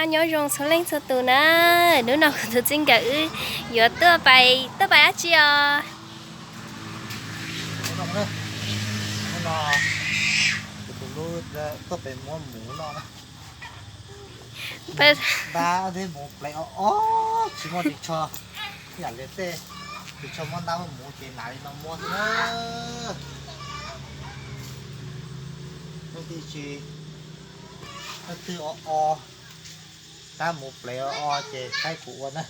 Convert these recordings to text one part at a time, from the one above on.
Nyob zoo txhua leej txhua tus na, hnub no kuv tus txij nkawm wb yuav tuaj pais, tuaj pais dab tsi os? Tuaj pem muab muv no. Ntab deb mus plev o o, tsis muaj ris tsho, yam li tej ris tsho muab ntab muab muv ces hnav li no muab xwb na. Leej twg tsis, leej twg o o, ntab mus plev o o ces saib kuv ua na.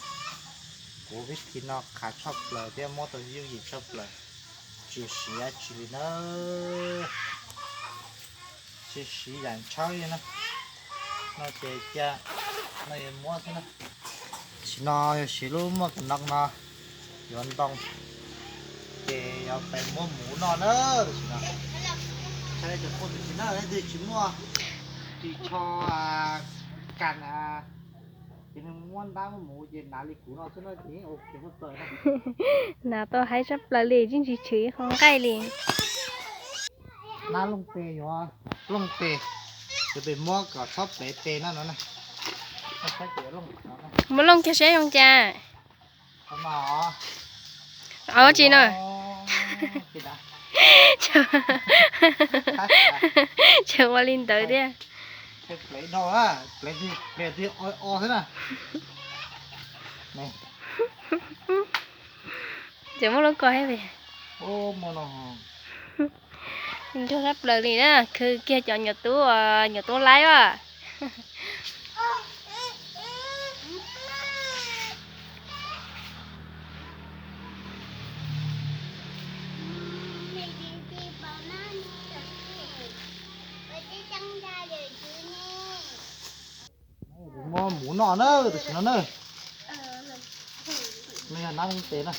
Kuv vib thi no qhav tshaj plaws thiab muab tau yooj yim tshaj plaws, tsis siv dab tsi li na. Tsis siv yam ntshawb li na. No ces cia no yuav muab xwb na. Tam sim no yog siv lub muaj kas no no yuav ntoo, ces yuav pem muab muv noj na. Tam sim no saib tus quaj tus tsis na, leej twg tsis muaj ris tsho kas ces nws muab ntab muab muv ces hnav li kuv no xwb na ces yeej ok tshaj plaws na. Hnav tau haib tshaj plaws li, tsis tshwm ib qho nqaij li. Nab looj tes yuav looj tes, yuav pem muab kom txhob plev tes na no na. Muab looj kiag saib zoo cas. Ua tsi no? Tseem ua li ntawd thiab. Tseem muab lub ko thiab. Ntsuag tshaj plaws li na, khwv kiag cov nyuam tub, nyuam tub laib as. Muab muv noj na, tam sim no na. No yog nab looj tes na.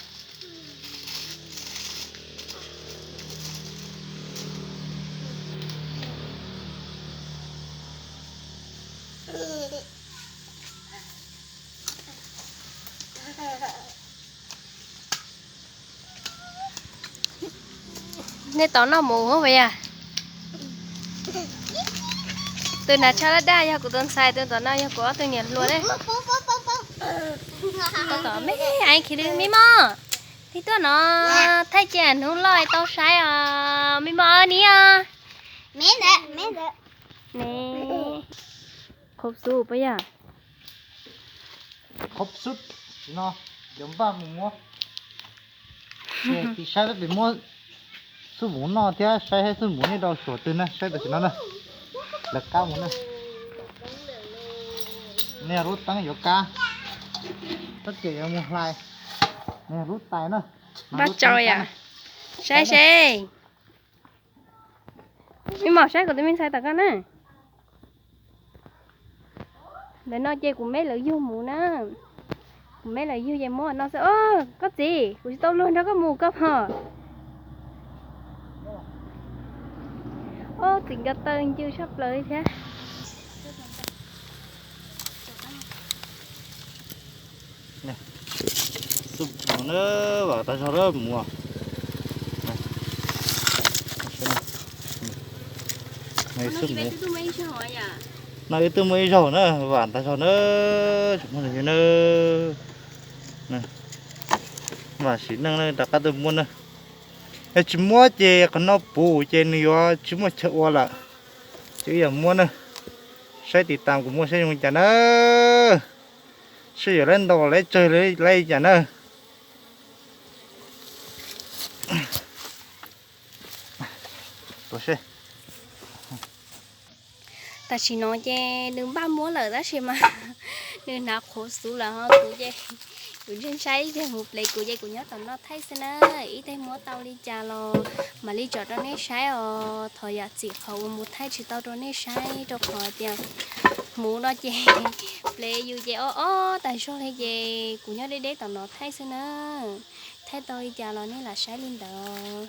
Nej tos noj mus puas yog? Tus hnav tsho daj daj yog kuv tus ntxhais, tus tom no yog kuv ob tug niam hluas ne. Tos me, Khib Lwm, me mom, tig tuaj no, thaij cia hnub loj tau saib os, me mom, ni os. Qhov xub puas yog? Qhov xub, no, yuav npaj mus muab. Ces tig saib peb pem muab xub muv noj thiab saib saib xub muv nej rau suam twg na, saib tam sim no na. Lawv qab mus na. Nej yog lub teeb yuav kab, tab ces yuav mus hlais. Nej yog lub tais na. Npaj tsau yom. Saib seb. Me mom, saib kuv tus me ntxhais tom koj na. Ntawm no ces kuv meb lawv yug mus na. Kuv meb lawv yug ces muab no xwb. Os, koj txiv, kuv tsis tau luag nrog koj mus koj pom. Os, txiv nkaus taw ncw tshaj plaws li thiab. Xub muv na, vam tag zog lawm muv. Xub muv no ib tug muaj ib zaug na, vam tag zog na, tsis muaj li na. Vam sim neej na, rov qab tuaj muab na. Yog tsis muab ces qhov no puv ces nws yuav tsis muaj chaw ua lawm. Ces wb yuav muab na, saib tiv tas kuv muab saib zoo li cas na. Seb yuav laib ntau laib tsawg laib li cas na. Tam sim no ces nws npaj muab lawm tab sis mas nws hnav qhuav xuv lawm ho kuv ces kuv ntshai ntshai ib teg mus plev kuv ces kuv nyob tom no thaij xwb na. Ib teg muab tau li cas los mam li tsom rau nej saib os. Thov yam txim qhov uas mus thaij tsis tau rau nej saib rau qhov tias hmuv no ces plev yus ces ob ob tas zog li ces kuv nyob deb deb tom no thaij xwb na. Thaij tau li cas los nej lam saib li ntawd.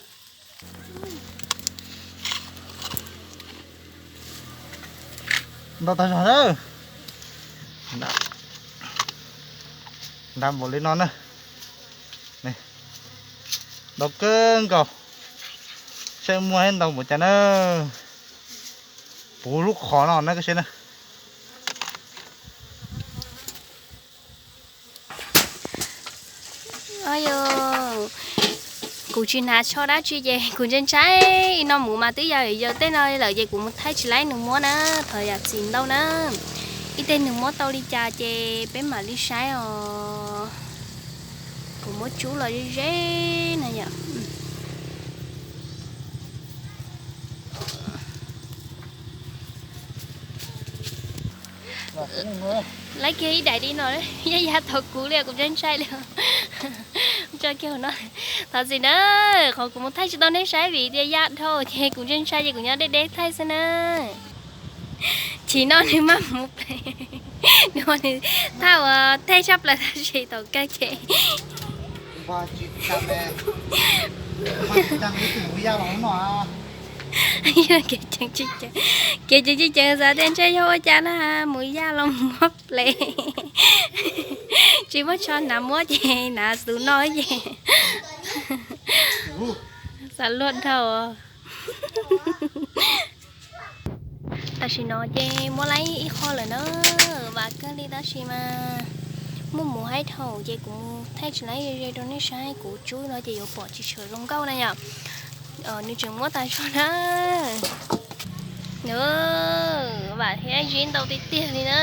Ntau tag zog na. Nrag npaum li no na. Ntau kawg nkaus. Saib muaj ntau npaum cas na. Puv lub qhov no na koj saib na. Yog kuv tsis hnav tsho dab tsi ces kuv ntshai ntshai. Ib no mus mas twb yog yog tej no lawm ces kuv mus thaij tsis laib nws muab na, thov zam txim ntau na. Ib teg nws muab tau li cas ces peb mam li saib os. Kuv muab tsub los ze ze na yom. Laib kiag ib daim li no, ya ya tau kuv li, kuv ntshai ntshai li. Tso kiag no, thov txim na, qhov kuv mus thaij tsis tau nej saib vim tias ya dhau ces kuv ntshai ntshai ces kuv nyob deb deb thaij xwb na. Chim no nws maj mus ples, nws thaj uas teg tshaj plaws tab sis thaum kawg ces kev tseem tsis ceev, xav tias ntshe yog ua cas na, mus yaj los mus muab ples. Tsis muaj tsho hnav muab ces hnav tus no ces xav luag dhau. Tam sim no ces muab laib ib qho lawm na, vam kawg li tab sis mas muaj mus haib dhau ces kuv thaij tsis laib ze ze rau nej saib, kuv tsub no ces yuav pom tsis tshua zoo nkauj na yom. Nws tseem muab tas zog na. Vam thiab zib ntau tiag tiag li na.